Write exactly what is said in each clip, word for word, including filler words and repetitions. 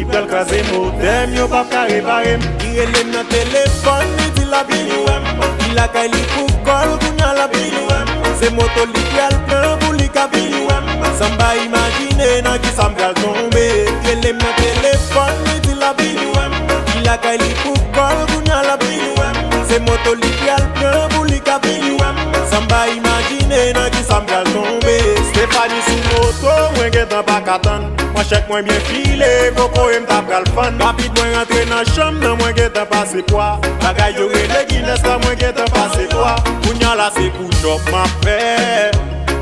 Li pral kraze motè m, yo p ap ka repare m. Li rele m nan telefòn, li di l ap vini wè m. Li lakay li pou kò l, kounye a l ap vini wè m. Se moto li pral pran pou li ka vini wè m. San m pa imajine nan kisa m pral tonbe. Li rele m nan telefòn, li di l ap vini wè m. Li lakay li pou kò l, kounye a l ap vini wè m. Se moto li pral pran pou li ka vini wè m. San m pa imajine nan kisa m pral tonbe. Stefani sou moto, mwen gentan pa ka tann. Manchèt mwen byen file, kokoye m ta pral fann. Rapid mwen rantre nan chanm nan, mwen gentan pase pwa. Bagay yo rele Guinness la, mwen gentan pase pwa. Kounye a la se push up m ap fè.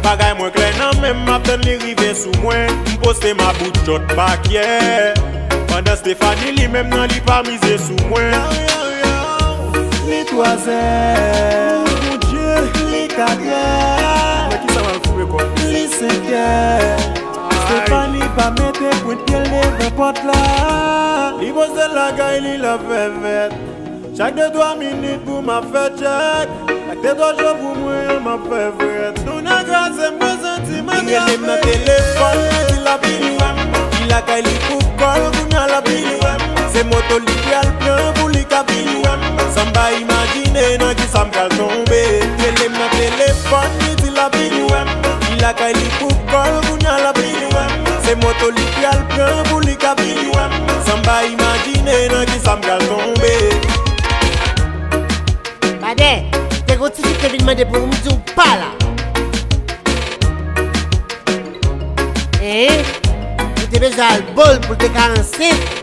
Bagay mwen klè nan men m, m ap tann li rive sou mwen. M poste m a bout chòt bakyè. Pandan Stefani li menm nan li pa mize sou mwen. Li twazè, Bondye, li katrè. Nan kisa m al foure kò m? Li senkè. Stefani pa mete pwent pye l devan pòt la. Li poze lakay li l ap fè fèt. Chak de twa minit pou m ap fè tchèk. Chak de twa jou pou mwen an m ap fè frèt. Tou nan kraze m, mwen santi m an kraze. Li rele m nan telefòn, li di l ap vini wè m. Li lakay li pou kò l, kounye a l ap vini wè m. Se moto li pral pran pou li ka vini wè m. San m pa imajine nan kisa m pral tonbe. Li rele m nan telefòn, li di l ap vini wè m. Li lakay li pou kò l, kounye a l ap vini wè m. Se moto li pral pran pou li ka vini wè m. San m pa imajine nan kisa m pral tonbe. Padè, te gon ti fi te vin mande pou m di w pa la. Hein? Ou te bezwen al bo l pou l te ka ansent?